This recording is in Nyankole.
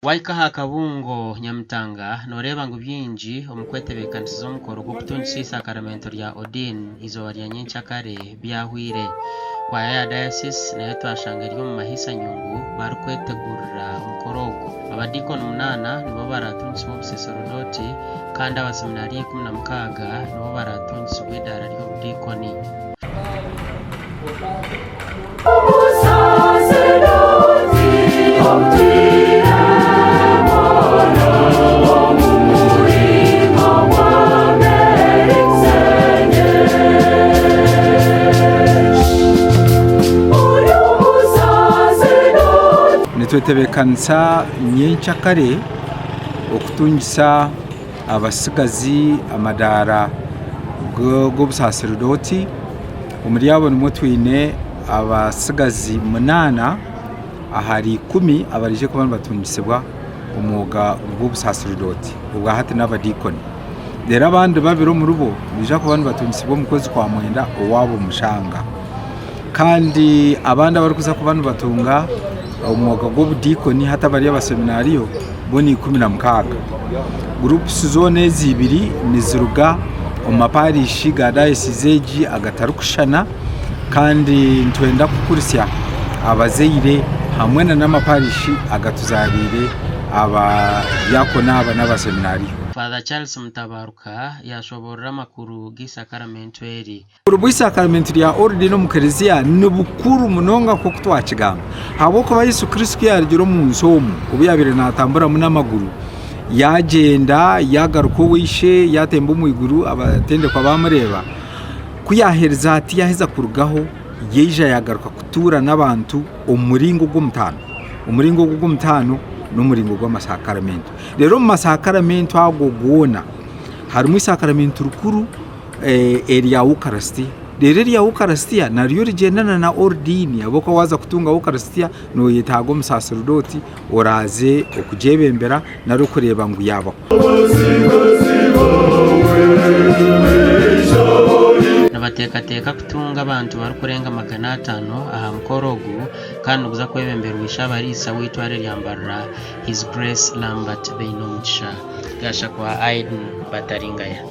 Wahika aha kabungo Nyamitanga noreeba ngu bingi omu kwetebeekanisiza omukoro gw'okutungisa eisakaramentu rya Ordin eizooba rya nyenkyakare byahweire. Kwaya ya Diocese nayo twashanga eri omu mahaisa nyungu barikwetegurira omukoro ogu. Abadiikoni munaana nibo baratungisibwe obusaserodooti kandi abaseminariyo 16 nibo baratungisibwe eidaara ry'obudiikoni. Nitwetebeekanisa nyencakare okutungisa abatsigazi amadaara g'obusaserdooti. Omuri abo nimwo twine abatsigazi munaana ahari ikumi abaraije kuba nibatungisibwa omwoga gw'obusaserdooti obwahati n'abadiikoni. Reero abandi babiri omuribo nibaija kuba nibatungisibwa omu kwezi kwa mwenda owaabo mushanga. Kandi abandi abarikuza kuba nibatunga omwoga gw'obudiikoni hati abari abaseminariyo bo ni 16. Gurupusi zoona ezi ibiri niziruga omu maparishi ga dayosizi egi agatarikushushana kandi nitwenda kukurisya abazaire hamwe n'amaparishi agatuzariire abadiakoni aba n'abaseminariyo. Father Charles Mutabaruka yaashoboorora amakuru g'eisakaramentu eri. Obukuru bw'eisakramentu rya Ordini omu Klezia ni bukuru munonga nk'oku twakigamba, ahabw'okuba Yesu Kristo ku yaarugire omu nsi omu, obu yaabaire naatamburamu n'amaguru, yaagyenda yaagaruka owa Ishe, yaatemba omu iguru abatendekwa baamureeba, ku yaaherize ati yaaheza kurugaho, yaija yaagaruka kutuura n'abantu omu muringo gw'omutaano. Omuringo ogu ogw'omutaano n'omuringo gw'amasakramentu. Reero omu masakramentu ago goona harimu eisakramentu rikuru erya Ukaristia. Reero erya Ukaristia naryo rigyendana na Ordiini ahabw'okuba waaza kutunga Ukaristia nooyetaaga omusaserdooti oraaze okugyebembera nari okureeba ngu yaabaho. Nibateekateeka kutunga abantu barikurenga 500 aha mukoro ogu kandi niguza kwebemberwa Ishe-abariisa w'eitware rya Mbarara, His Grace Lambert Beinomugisha. Gashakwa Aiden Bataringaya.